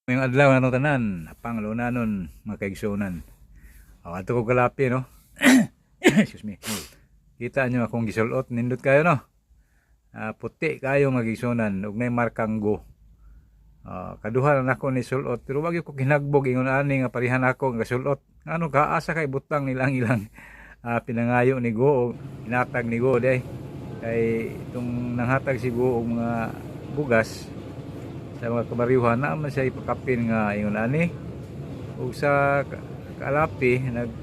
Maayong adlaw natong tanan, panglunanon, mga kaigsuonan. O, ato ko kalapi, no? Excuse me. Kita nyo akong gisulot, nindot kayo, no? Ah, puti kayo, mga kaigsuonan, ug nay markang Go. Ah, kaduha na nako ni sulot, pero wag ko ginagbog ingon ani nga parehan ako nga sulot. Ngano kaasa kay butang nilang ilang pinangayo ni Go o inatag ni Go day. Kay itong nanghatag si Go og mga bugas sa mga kabaryuhan na man siya ipakapin nga ingon ani ug sa kaalapi nag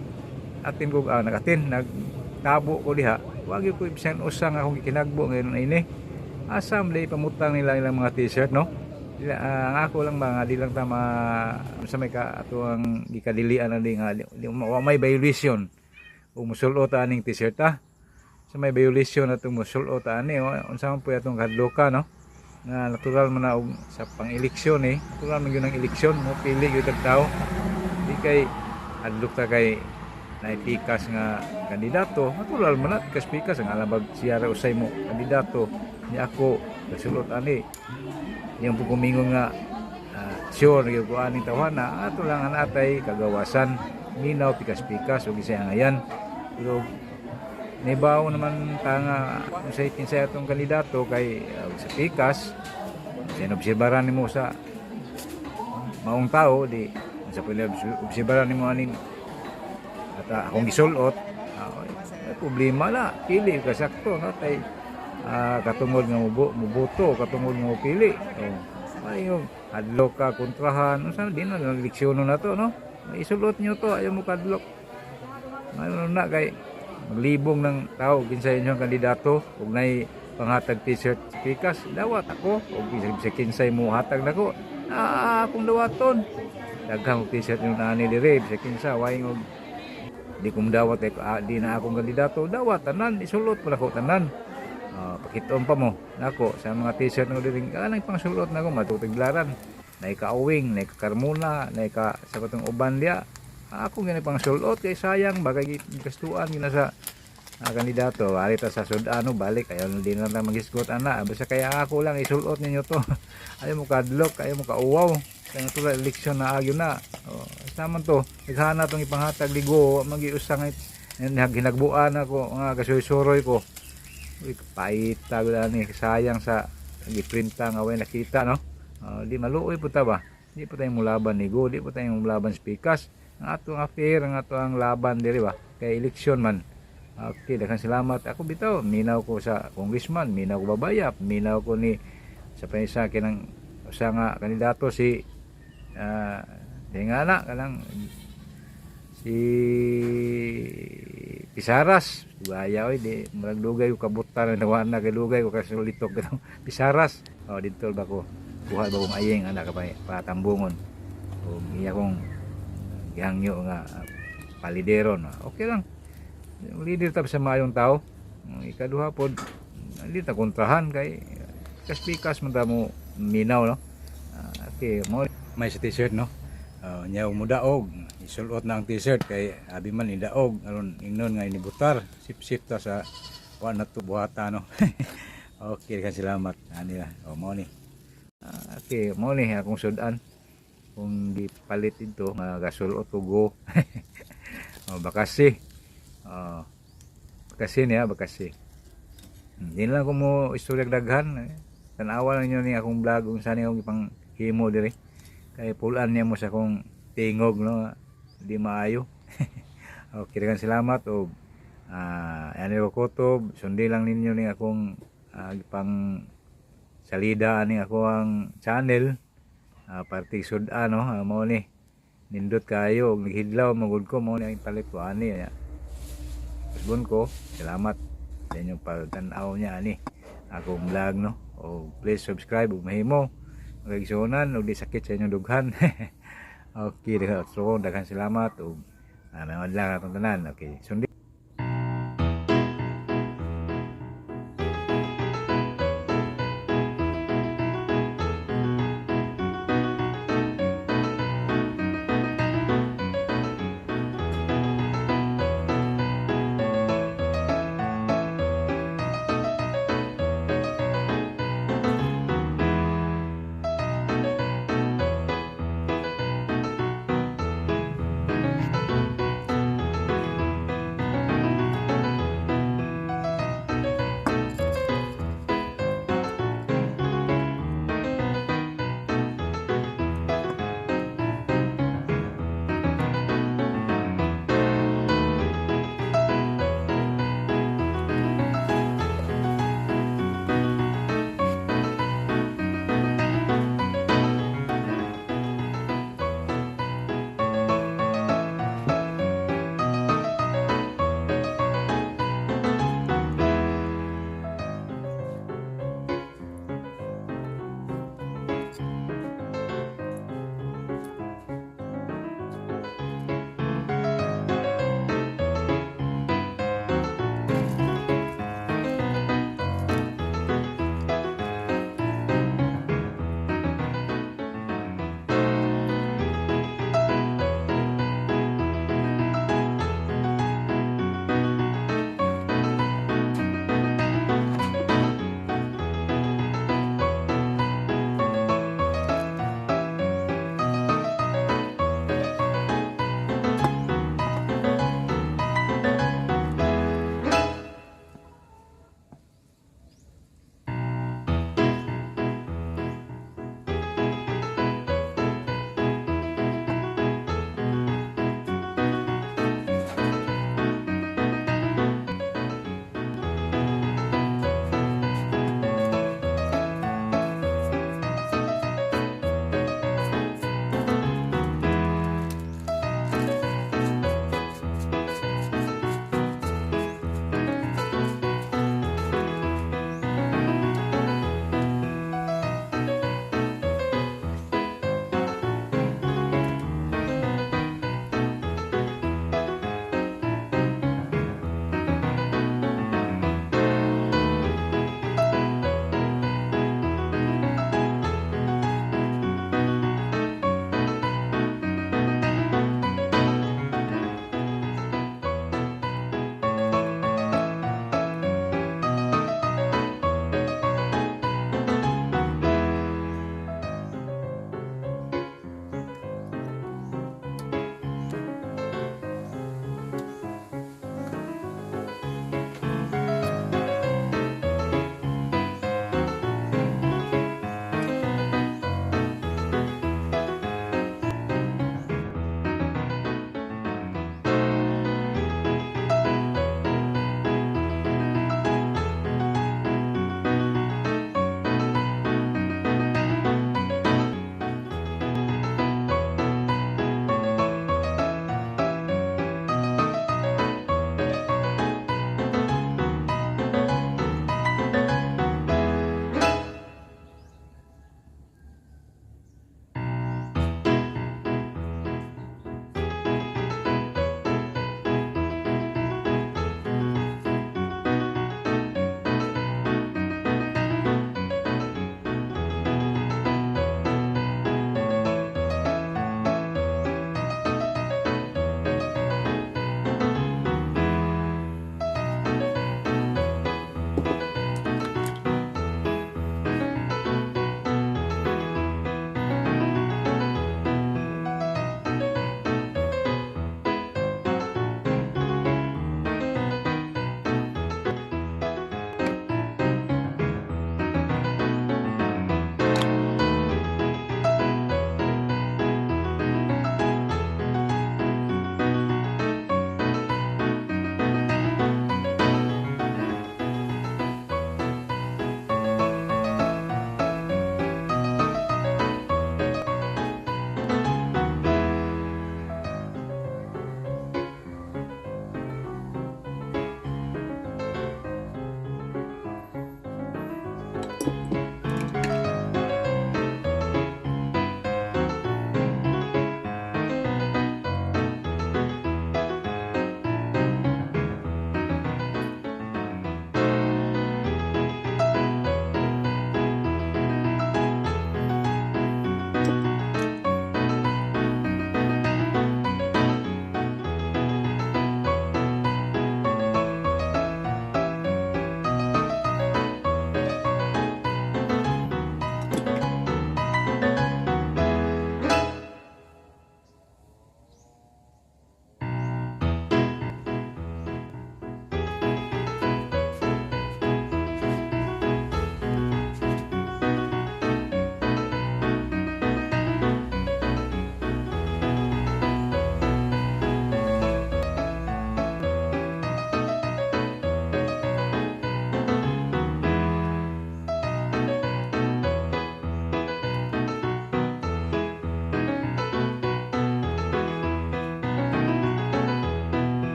atin ko nagatin nagtabo ko diha, wag gyud ko bisan usa nga akong gikinagbo ngayon ini asa man diay pamutang nila ilang mga T-shirt, no? Dila, ang ako lang ba nga di lang ta ma sa may ka ato ang gikadilian na di nga di, wa may violation ug musulot aning T-shirt ah. Sa may violation atong musulot ani, unsa man po atong kadloka, no? Nga natural man na og sa pang-eleksyon eh, natural man gyud ang eleksyon, mo pili gyud ang tao. Di kay adlok ta kay naipikas nga kandidato, natural man na pikas-pikas ang alabag siya ra usay mo kandidato ni ako kasulot ani iyang pugumingon nga sure gyud ko aning tawhana. Ato lang ang atay kagawasan, minaw, pikas-pikas ug isay angayan, pero nibaw naman ta nga unsay kinsay atong kandidato kay sa pikas sinobserbaran nimo sa maong tao di sa pwede obserbaran nimo aning at akong gisulot, may problema na pili ka sakto, no? Tay katungod nga muboto, katungod nga mopili, oh, ayo hadlok ka kontrahan unsa di na leksyon na to, no? Isulot niyo to, ayaw mo kadlok. Ano na kay maglibong ng tao kinsay inyong kandidato ug nay panghatag T-shirt sa pikas, dawat ako ug bisag kinsay mo hatag nako, akong dawaton. Daghang og T-shirt yung nani dire, bisag kinsa way og di ko dawat kay di na akong kandidato, dawat tanan, isulot mo nako tanan. Pakiton pa mo nako sa mga T-shirt nga diri kanang pangsulot nako matutiglaran nay kaawing, nay kakarmuna, nay ka sa katong uban diya, ako gani pang sulot kay sayang bagay gastuan gina sa kandidato. Ari ta sa sudano balik ayo di na lang magisgot ana, basta kaya ako lang isulot ninyo to. Ayaw mo kadlok, ayaw mo kauwaw kay natural eleksyon na agyo na. Oh, sama to naghana tong ipanghatag ligo magiusa nga hinagbuan ako nga gasuy-suroy ko. Uy, paita gud ani, sayang sa giprinta nga way nakita, no? Di maluoy po ta ba, di po tayo mulaban ni Go, di po tayo mulaban sa pikas. Ang atong affair, ang ato ang laban diri ba kay eleksyon man. Okay, daghang salamat. Ako bitaw minaw ko sa congressman, minaw ko babayap, minaw ko ni sa panisa kinang usa nga kandidato si uh, na kanang si Pisaras. Gaya oy, di murag dugay ko kabutan na na kay dugay ko kasulitok katong Pisaras. Oh, didto ba ko kuha ba kong ayeng anak pa patambungon ug iya kong gihangyo nga palidero, no? Okay lang. Yung leader ta sa maayong tao. Ang ikaduha pod, hindi ta kontrahan kay pikas-pikas man ta mo minaw, no? Okay, mo may sa T-shirt, no? Nya mudaog, isulot na ang T-shirt kay abi man idaog aron ingnon nga inibutar, sip-sip ta sa wa na to buhata, no? Okay, daghang salamat ani lah. Oh, mo ni. Okay, mo ni akong sudan kung gipalit dito nga gasulot ko Go. Oh, bakasi. Oh, bakasi niya, bakasi. Di lang ko mo istorya daghan. Eh. Tanawa lang ninyo ni akong vlog kung saan akong ipang himo diri. Kay pulan niya mo sa akong tingog, no, di maayo. Okay, daghang salamat og ano ko kutob, sundi lang ninyo ni akong ipang salida ani ako ang channel, parte sudan, no? Mao ni nindot kayo og naghidlaw magud ko, mao ni ang palit ko ani. Usbon ko, salamat sa inyong pagtan-aw niya ani akong vlog, no? O please subscribe ug mahimo mga igsuonan ug di sakit sa inyong dughan. Okay, daghang so, daghang salamat ug may adlaw atong tanan. Okay, sundi